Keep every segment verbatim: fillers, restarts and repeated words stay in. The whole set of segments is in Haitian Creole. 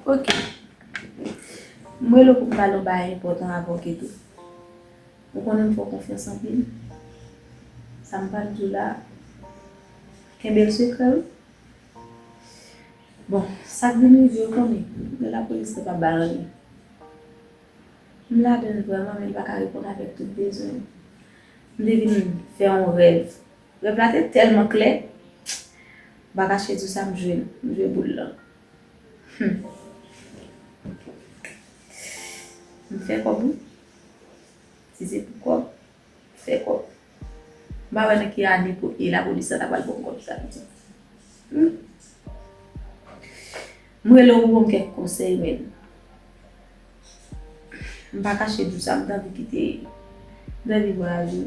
Ok. M rele w pou m pale yon bagay enpòtan avè w, Keto. Ou konnen m fè w konfyans anpil. Sa m pral di w la, kenbe l sekrè, wi. Bon, sa k vin rive, ou konnen, lè lapolis te pa bay anyen. M ladann vrèman, men l pa ka reponn avèk tout bezwen m. M te vin fè yon rèv. Rèv la te tèlman klè, m pa kache di w sa m jwe, m jwe boul lan. Hmm. M fè kòb, wi. Si se pou kòb, fè kòb. M pa wè nan ki ane pou e lapolis la ta pral ban m kòb sa, pitit. Hmm. M rele w pou ban m kèk konsèy, men m pa kache di w sa, m t anvi kite, m t anvi vwayaje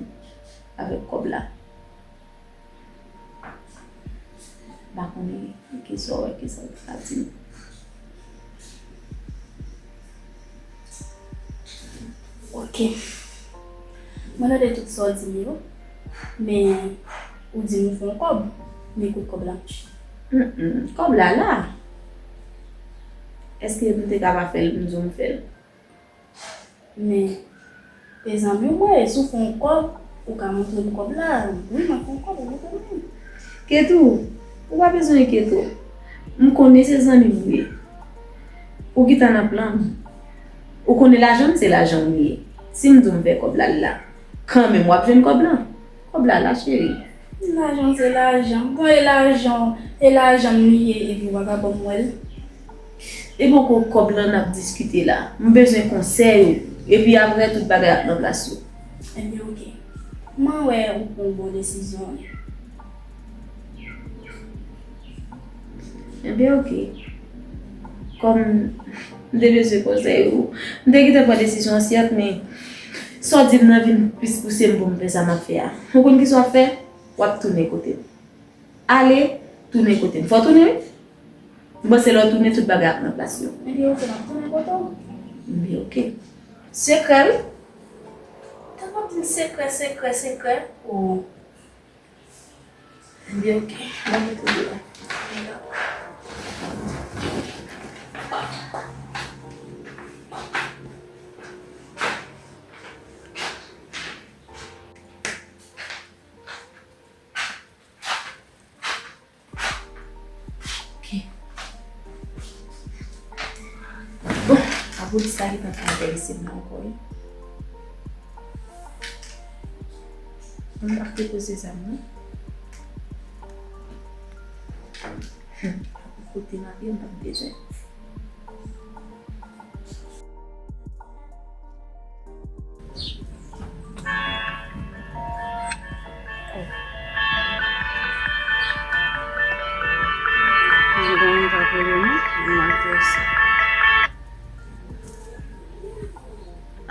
avèk kòb la. M pa konnen ki sa w wè, ki sa w ka di m. Ok. Mwen tande tout sa w di m yo, men ou di m ou fè yon kòb, men kote kòb la, monchè? Mm, mm, kòb la la. Èske m te ka pa fè l, m di w m fè l? Men, e zanmi w mwen, si w fè yon kòb, ou ka montre m kòb la. Wi, mwen fè yon kòb, ou montre m li. Keto, ou pa bezwen enkyete w. M konnen se zanmi m ou ye. Ou gentan nan plan m. Ou konnen lajan m se lajan w li ye. Si m di w m fè kòb la, l la. Kanmenm, w ap jwenn kòb lan. Kòb la la, cheri. Lajan se lajan. Bon, e lajan, e lajan m li ye, epi w pa ka ban m wè l? E poko kòb lan n ap diskite la. M bezwen konsèy ou. Epi apre, tout bagay ap nan plas yo. Ebyen, oke. Mwen wè ou pran yon bon desizyon. Ebyen, oke. Kòm m te bezwen konsèy ou, m te gentan pran desizyon an, sèt, men sa w di m nan vin plis pouse m pou m fè sa m ap fè a. Ou konn ki sa w ap fè? W ap tounen kote m. Ale, tounen kote m. Fò w tounen, wi. M panse lè w tounen, tout bagay ap nan plas yo. Ebyen, oke, m ap tounen kote w. Ebyen, oke. Sekrè, wi. Tankou w ap di m sekrè, sekrè, sekrè. O. Ebyen, oke. Ban m mete w deyò. Ok. Bon, lapolis la gentan ka enterese m la ankò, wi. Mwen pa depoze zam nan. Hmm, kote m ap ye, m p ap bezwen.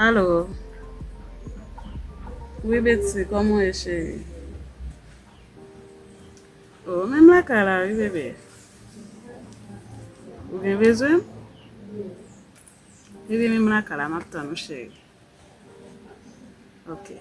Alo. Wi, Betsy, kòman w ye, cheri? O, menm lakay la, wi, bebe. Ou gen bezwen m? Bebe, menm lakay la, m ap tann ou, cheri. Ok.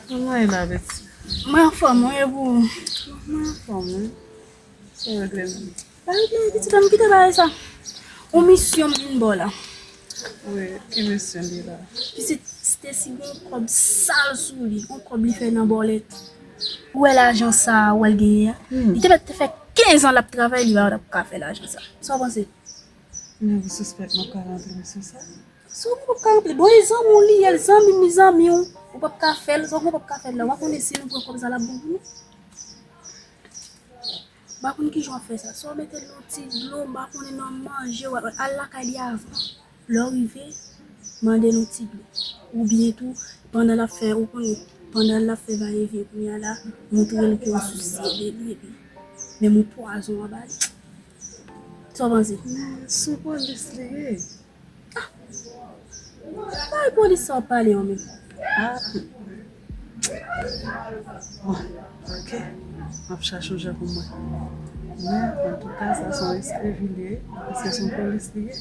Kòman w ye la, Betsy? Mwen anfòm, wi, e pou ou? Mwen anfòm, wi. Sa w regle menm? Pa regle, pitit la, m kite bagay sa. Yon misyon m vin ba w la. Wi, ki misyon li la? Pitit Stacy gen yon kòb sal sou li, yon kòb li fè nan bòlèt. Ou wè lajan sa a, ou wè l genyen an? Hmm. Li te mèt te fè kenz an l ap travay, li pa t ap ka fè lajan sa. Sa w panse? Men ou sispèk m ap ka ranpli misyon sa? Sa w p ap ka ranpli? Bon, e zanmi w li ye, zanmi m li zanmi w. Ou p ap ka fè l, sa w p ap ka fè l la. W a konnen si nou pran kòb sa l ap bon pou nou? M pa konn kijan w ap fè sa. Sa w mete l nan ti dlo, m pa konnen nan manje, w al lakay li avan. Lè w rive, mande l yon ti dlo. Oubyen tou, pandan l ap fè, ou konnen, pandan l ap fè vayevyen kounye a la, montre l ke w sousye de li, epi menm yon pwazon w a ba li. Sa w panse? Men, sou polis li ye. Ah! Bay polis sa w ap pale an menm. Ah. Bon, ok. M ap chache yon jan pou mwen. Men, antouka, sa se yon riske vi li ye, paske se yon polis li ye.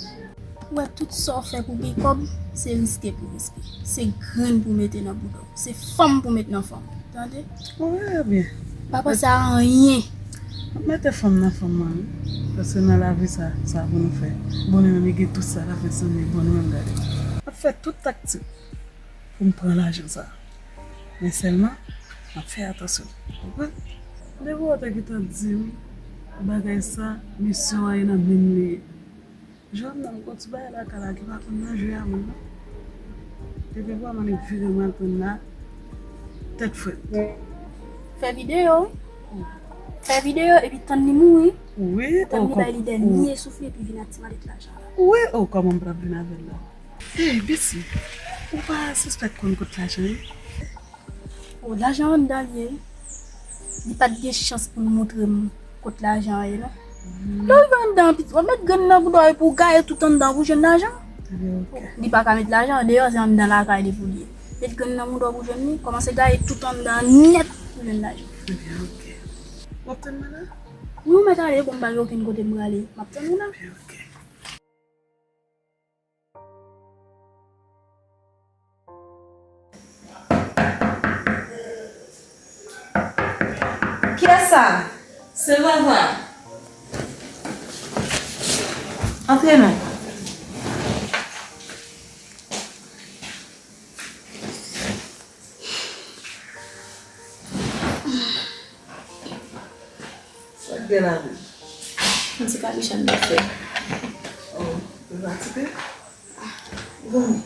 Ou wè, tout sa w fè pou gen kòb, se riske pou riske. Se grenn pou mete nan bouda w. Se fanm pou met nan fanm. Tande? Wi, ebyen. Pa panse a anyen. M ap mete fanm nan fanm mwen, wi. Paske nan lavi sa, sa pou nou fè. Bonè menm li gen tout sa, la fè sanble, bonè menm gade. M ap fè tout taktik pou m pran lajan sa. Men sèlman, m ap fè atansyon. Ou konprann? Depi w te gentan di m bagay sa, misyon an e nan men m li ye. Jodi a m gon ti bagay lakay la ki pa konn nan jwe a menm non. Depi vwa m annik vire m al pran la, tèt frèt. Fè videyo, wi. Fè videyo epi tann li mouri. Wi, tann li bay li dènye souf li epi vin ak ti malèt lajan la. Wi, o, kòman m pral vin avè l la? Hey, Bisi, ou pa sispèk konn kot lajan ye? O, lajan anndan li ye. Li pa t gen chans pou l montre m kot lajan an ye, non. Lè w rive anndan an, pitit, w ap met grenn nan bouda w epi w gaye tout anndan pou jwenn lajan. Li pa ka met lajan an deyò, se anndan lakay li pou l ye. Met grenn nan bouda w pou jwenn li, kòmanse gaye tout anndan an nèt pou jwenn lajan. Ebyen, oke. W ap tann mwen la? Wi, ou mèt ale, bon, m pa gen okenn kote m prale. M ap tann ou la. Ebyen, oke. Kiyès sa? Se Vava. Antre non. Sa k gen la menm? Yon ti kabichon m ap fè. Oh, ou fatige? Bon,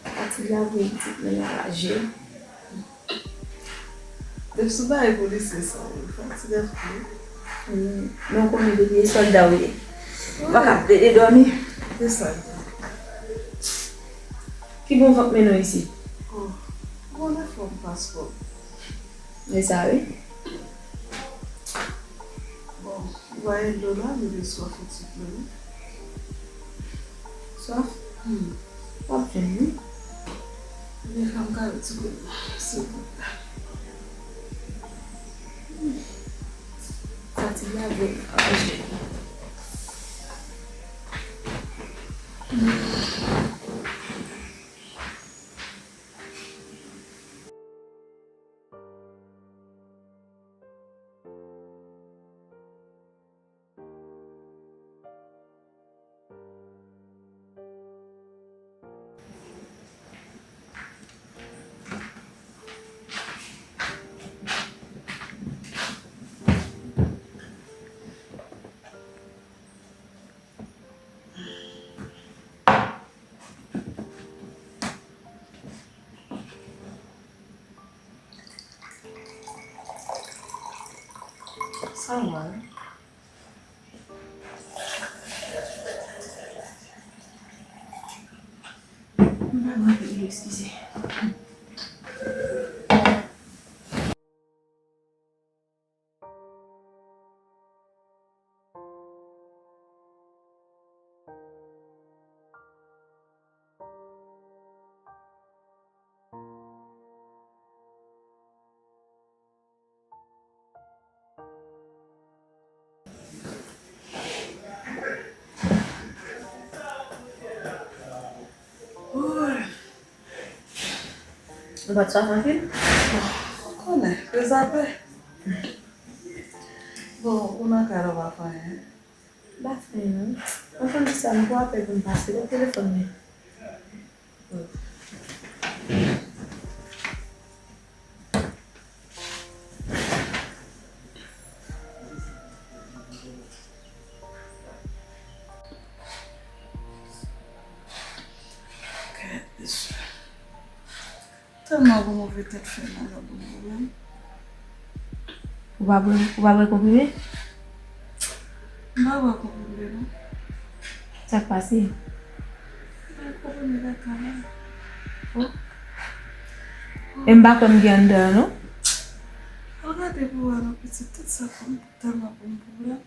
fatig la vre pitit, men anraje. Depi sou bagay polisye sa, ou fatige anpil. Wi, men w konnen depi e sòlda w ye, ou pa ka plede dòmi. Se sa l ye. Ki bon van k mennen w isit? Oh, ou konnen fò m paspò. E sa wi. Bon, ou pa gen dlo la, m gen swaf yon ti dlo wi. Swaf? Hmm. W ap jwenn wi. Ebyen, fè m kale ti gout silvouplè. Hmm. Fatig la vre anraje. Hmm. Sa w wè? M pa bwè anpil dlo, eskize. Ou pa t swaf anpil? Bon, ou konnen, rezave. Bon, ou nan kay la, ou pa fè anyen? M pa fè anyen, non. Mwen konn di sa, m gon apèl pou m pase, lè telefòn mwen. Gade sa. Tèlman gon move tèt fè m ap bwè konprime. Ou pa bwè, ou pa bwè konprime? M pa bwè konprime, non. Sa k pase? M pa bwè konprime lakay la. Oh. E m pa kwè m gen anndan an, non. Al gade pou wè, non, pitit, tèt sa fè m tèlman ban m pwoblèm.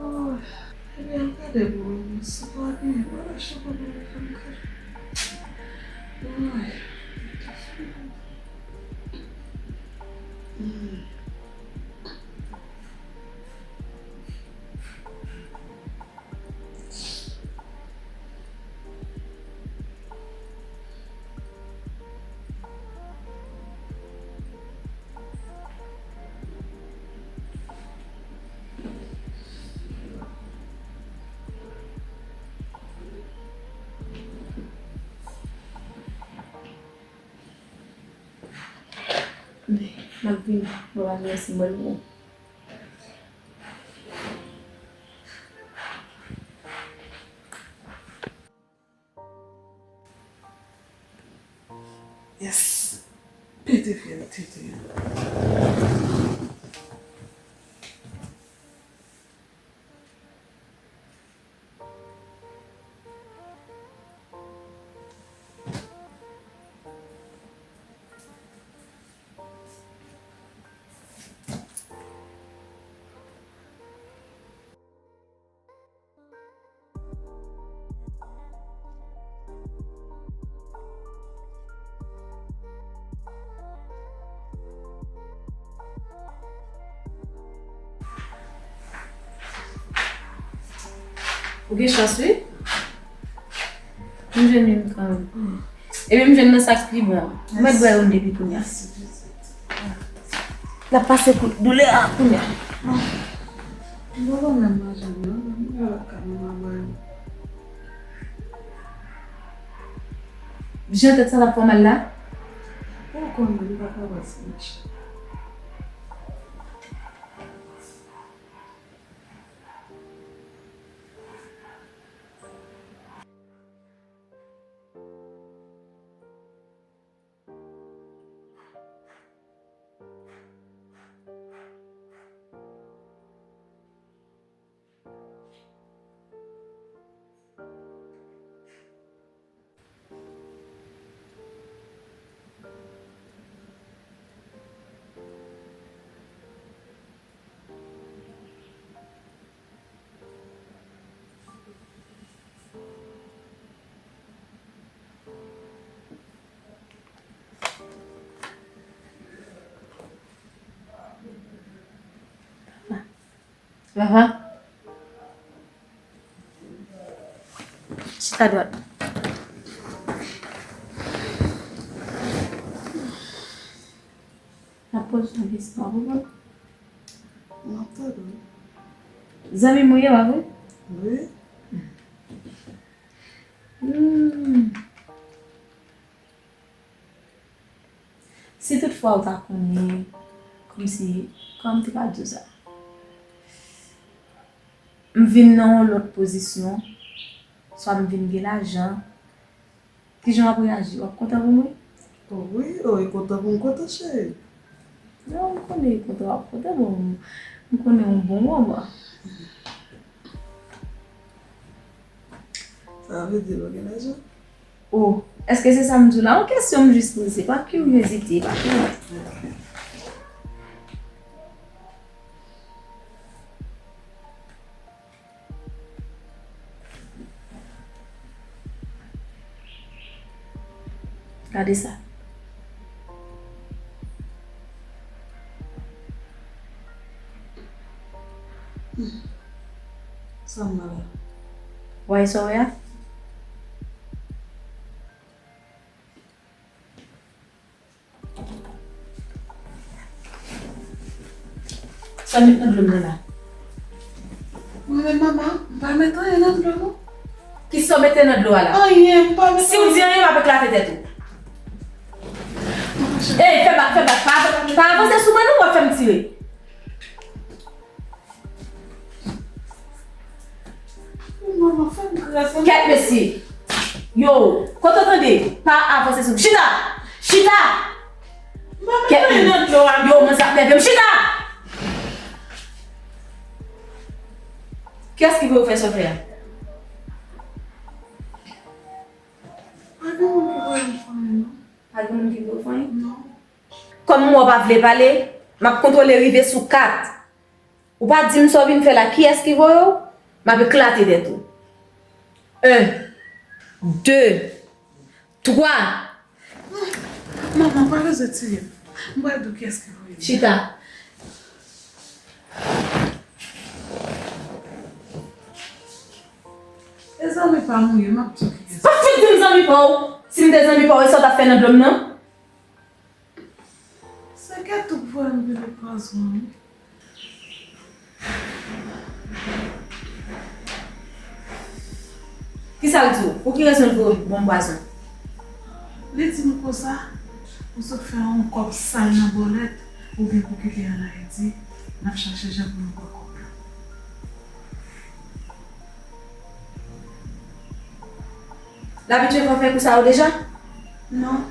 Oh, ebyen, gade pou wè, si pa genyen, wala, chak fwa pou wè fè m kal. Ay. Mwen M ap vini. Mwen pa travèse mwen non. Yes. Pete fyèl tete. Ou gen chans wi. M jwenn youn kanmenm. Epi m jwenn nan sa k pi bon an. Ou mèt bwè youn depi kounye a. L ap pase kou doulè a kounye a. M pa konn menm manje non, m pa ka menm bwè. Jan tèt sa t ap fè w mal la? Ou konn, m pa ka wè sa mache. Vava. Chita dwat. N ap poze w yon kesyon, w ap reponn? M ap tande w. Zanmi m ou ye, pa vre? Wi. Hmm. Si toutfwa ou ta konnen, kòmsi, kòman m te ka di w sa? M vin nan yon lòt pozisyon, swa m vin gen lajan, kijan w ap reyaji? W ap kontan pou mwen? O wi, o, e kontan pou m kontan, cheri. Non, m konnen e kontan w ap kontan, bon, m konnen w bon manman. Sa vle di nou gen lajan? O, èske se sa m di w la? Yon kesyon m jis poze, pa kiryozite, pa kiryozite. Gade sa. Sa m wè la. Wè sa w wè a? Sa w met nan dlo m nan la? Mwen menm manman, m pa met anyen nan dlo non. Kisa w mete nan dlo a la? Anyen, m pa met anyen. Si w di anyen, m ap eklate tèt ou. Ey, fè bak, fè bak. Pa, pa avanse sou mwen non, w ap fè m tire. Manman, fè m gras, manman. Kèt mesye. Yo, kote w tande? Pa avanse sou. Chita! Chita! Manman, kèt mwen nan dlo a. Yo, mwen sa ap nève m. Chita! Kiyès ki voye w fè sa w fè a? Pa gen moun ki voye m fè anyen, non. Pa gen moun ki voye w fè anyen? Non. Kòm m wè w pa vle pale, m ap kontwole rive sou kat. Ou pa di m sa w vin fè la, kiyès ki voye w? M ap eklate tèt ou. En, de, twa. Manman, pa bezwen tiye m. M pral di w kiyès ki voye m. Chita. E zanmi pa m ou ye, m ap di w kiyès. Pa fin di m zanmi pa w. Si m te zanmi pa w, e sa w t ap fè nan dlo m nan? Se Ketou k voye m vin nan prizon an, wi. Kisa l di w? Pou ki rezon l voye w bon pwazon? Li di m konsa, ou sot fè yon kòb sal nan bòlèt, ou gen pou kite ann Ayiti, n ap chache jan pou nou pran kòb la. L abitye fè w fè kou sa yo deja? Non.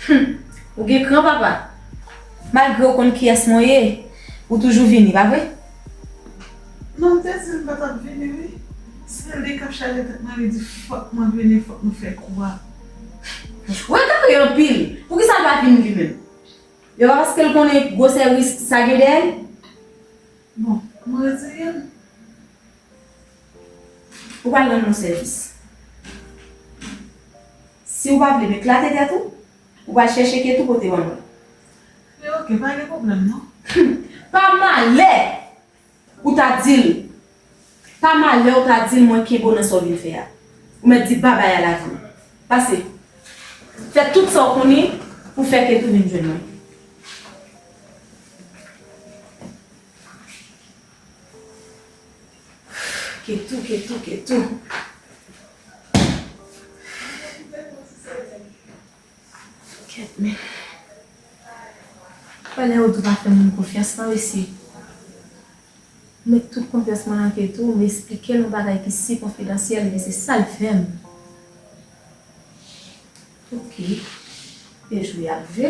Hum, ou gen kran, papa. Malgre w konn kiyès mwen ye, ou toujou vini, pa vre? Non, m te di l m pa t ap vini, wi. Se li k ap chaje tèt mwen, li di fòk mwen vini, fòk nou fè kou a. Ou egare anpil. Poukisa l pa vin li menm? E pa paske l konnen gwosè risk sa gen dèyè l? Bon, mwen retire m. Ou pral rann mwen sèvis. Si w pa vle m eklate tèt ou, ou pral chèche Ketou pote ban mwen. E oke, pa gen pwoblèm non. Pa malè ou ta di l. Pa malè ou ta di l mwen kenbe w nan sa w vin fè a. Ou mèt di babay a lavi w. Pase. Fè tout sa w konnen pou fè Ketou vin jwenn mwen. Ketou, Ketou, Ketou. Kèt, men. Pandan yo di w pa fè moun konfyans, pa resi. Met tout konfyans mwen nan Ketou, m esplike l yon bagay ki si konfidansyèl, men se sa l fè m. Oke. Byen jwe ap jwe.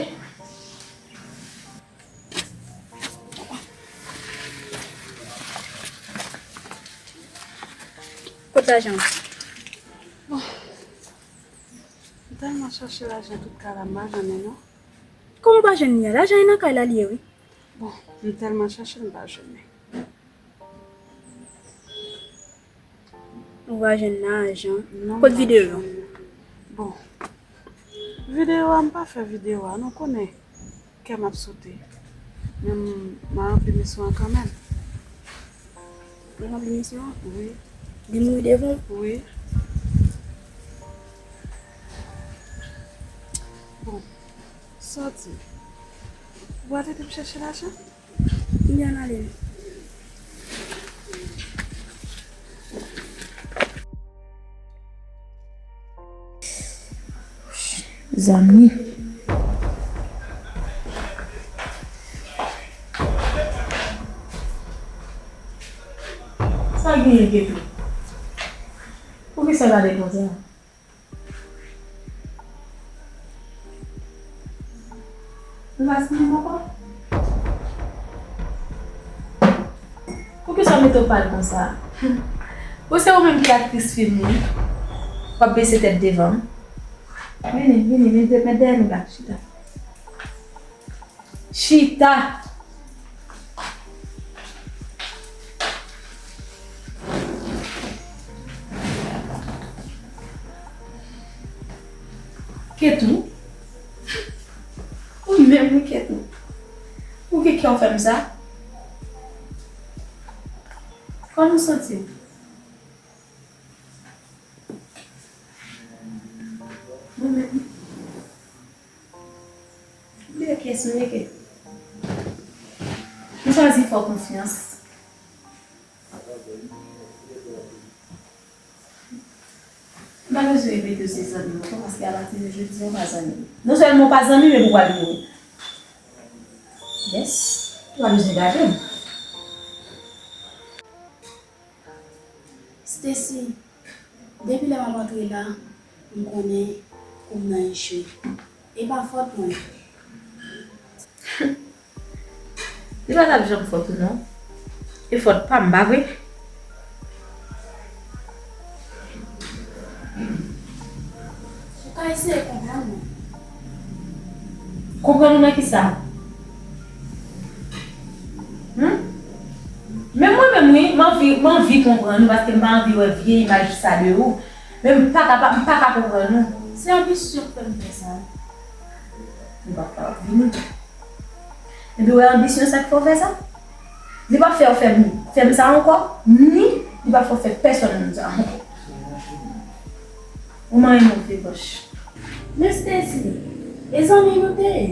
Kot lajan? Bon. M tèlman chache lajan tout kay la, m pa jwenn li non. Kòman w pa jwenn li a? Lajan e nan kay la li ye, wi. Bon, m tèlman chache l, m pa jwenn li. Ou pa jwenn lajan. Non, m pa jwenn li. Kot videyo yo? Bon. Videyo a, m pa fè videyo a, nou konnen kè m ap sote. Men m, m a ranpli misyon an kanmenm. Ou ranpli misyon an? Wi. Li mouri devan w? Wi. Bon, sa w di? Ou pral ede m chèche lajan? Wi, ann ale. Zanmi. Sa genyen, Ketou? Poukisa w gade konsa? Ou pa santi m ankò? Poukisa w mete w pal konsa? Ou se ou menm ki aktris fim wi. W ap bese tèt devan m. Vini, vini, vini, te met dèyè nou la, chita. Chita! Ketou. Ou menm wi, Ketou. Ou gen kè w fè m sa? Kòman w santi w? Mwen menm. Bliye kiyès nou ye, Ketou. M chwazi fè w konfyans. M pa bezwen repete w se zanmi m ankò, paske apati de jodi a, w pa zanmi m. Non sèlman w pa zanmi m, epi w pral mouri. Yes, ou pa bezwen gade m. Stacy, depi lè m ap antre la, m konnen kou m nan echwe. E pa fòt mwen. Li pa t ap janm fòt ou non. E fòt pa m, pa vre? Ou ka eseye konprann mwen. Konprann ou nan kisa? Hum? Men mwen menm wi, m anvi, m anvi konprann ou paske m pa anvi wè vye imaj sa de ou. Men m pa ka, m pa ka konprann ou. Se anbisyon k fè m fè sa. Li p ap ka vini. Epi w wè anbisyon sa k fè w fè sa? Li p ap fè w fè m, fè m sa ankò, ni li p ap fè w fè pèsonn moun sa ankò. Ou manyen move bòch. Men Stacy, e zanmi nou te ye.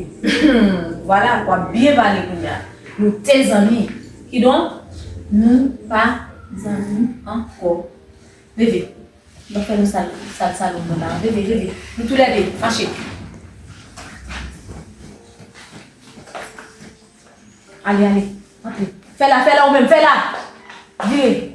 Vwala, w ap byen pale kounye a. Nou te zanmi. Kidonk, nou pa zanmi ankò. Leve. M ap fè nou sal, sal salon nan la. Leve, leve. Nou toulède, mache. Ale, ale. Antre. Fè la, fè la ou menm, fè la. Vire.